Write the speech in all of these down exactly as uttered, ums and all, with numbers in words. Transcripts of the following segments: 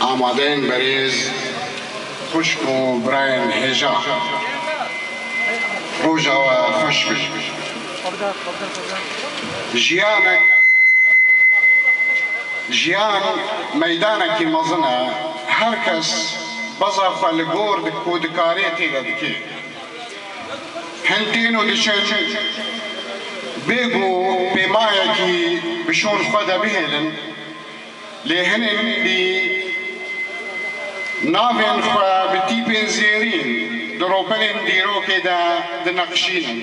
Amadeyên berêz, xwişk û birayên hêja, roja we xweş be. Jiyanek, jiyan meydanekî mezin e. Her kes beza xwe li gor dik û dikarê tê de dike. Hin tên û diçin, bê ku pêmayekî bi şûn xwe de bihêlin, lê hinên dî navên xwe bi tîpên zêrîn di ropelên dîrokê de dineqşînin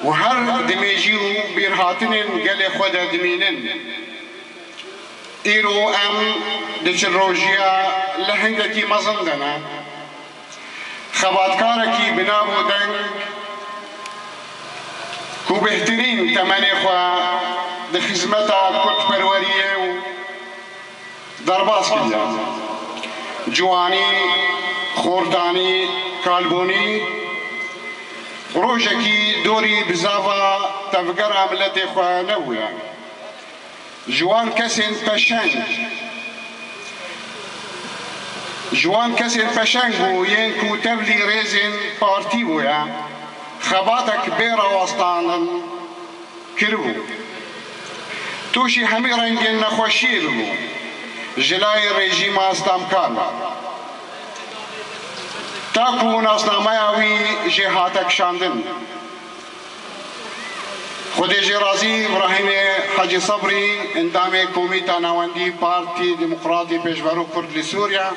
û her dimêjî û bîrhatinên gelê xwe de dimînin. Îro em di çil rojiya lehengekî mezin de ne. Xebatkarekî bi nav û deng ku bêhtirîn temenê xwe di xizmeta kurdperweriyê û derbas kiriye. Ciwanî, xortanî, kalbûnî, rojekî dorî bizava tevgera miletê xwe nebûye. Ji wan kesên peşeng, ji wan kesên peşeng bû yên ku tevlî rêzên partî bûye, xebatek bê rawestandin kiribû. Tûşî hemî rengên nexweşiyê bibû, ji layê rejîma stamkar be. Ta ku nasnameya wî jê hate kişandin. Xwedê jê razî, Îbrahîmê Hecî Sebrî, endamê Komîta Navendî Partî Demokratî Pêşverû Kurd li Sûriye,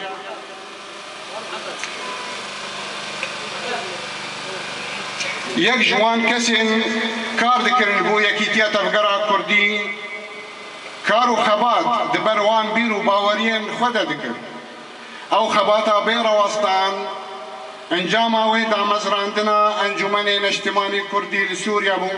yek ji wan kesên kar dikirin bo yekîtiya tevgera kurdî, kar û xebat di ber wan bîr û baweriyên xwe de dikir. Ew xebata bê rawestan encama wê damezrandina Encûmenê Neştimanî Kurdî li Sûriye bû.